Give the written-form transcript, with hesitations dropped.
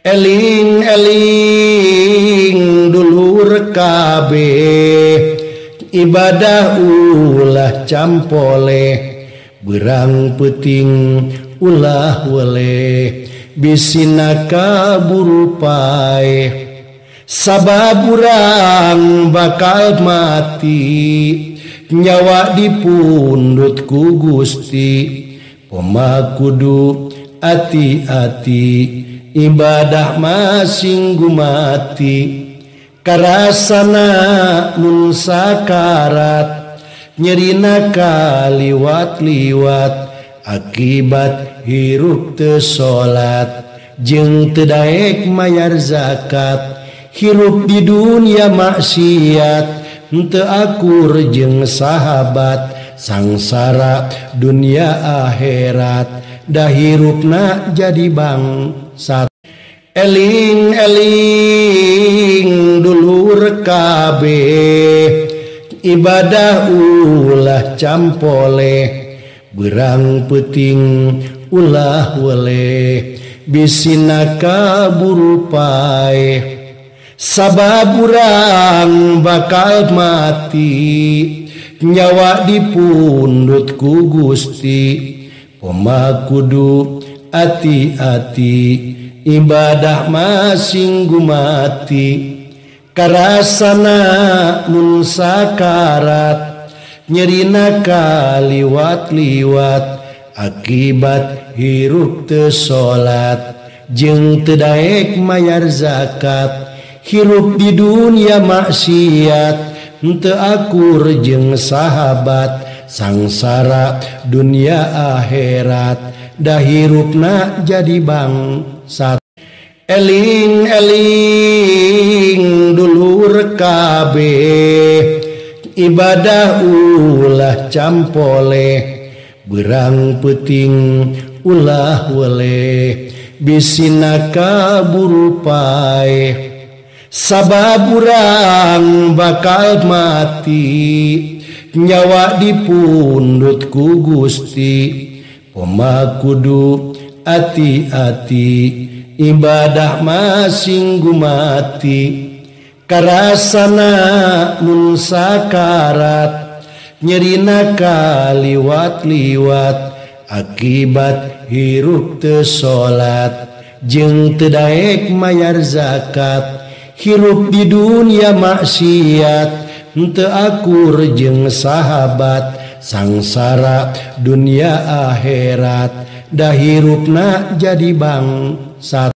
Eling-eling dulur kabeh ibadah ulah campoleh berang peuting ulah weleh bisina kaburu paeh sabab urang bakal mati nyawa dipundhut ku Gusti poma kudu ati-ati ibadah masing gumati karasana mun sakarat nyerina kaliwat-liwat akibat hirup teu salat jeung teu daek mayar zakat hirup di dunia maksiat henteu akur jeung sahabat sangsara dunia akhirat dah hirupna jadi bangsat. Eling-eling dulur kabeh ibadah ulah campoleh berang peuting ulah weleh bisina kaburu paeh sabab urang bakal mati nyawa dipundhut ku Gusti poma kudu ati-ati ibadah masing gumati karasana mun sakarat nyerina kaliwat-liwat akibat hirup teu salat jeung teu daek mayar zakat hirup di dunia maksiat henteu akur jeung sahabat sangsara dunia akhirat dah hirupna jadi bangsat. Eling-eling dulur kabeh ibadah ulah campoleh berang peuting ulah weleh bisina kaburu paeh sabab urang bakal mati nyawa dipundhut ku Gusti poma kudu ati-ati ibadah masing gumati karasana mun sakarat nyerina kaliwat-liwat akibat hirup teu salat jeung teu daek mayar zakat hirup di dunia maksiat henteu akur jeung sahabat sangsara dunia akhirat dah hirupna jadi bangsat.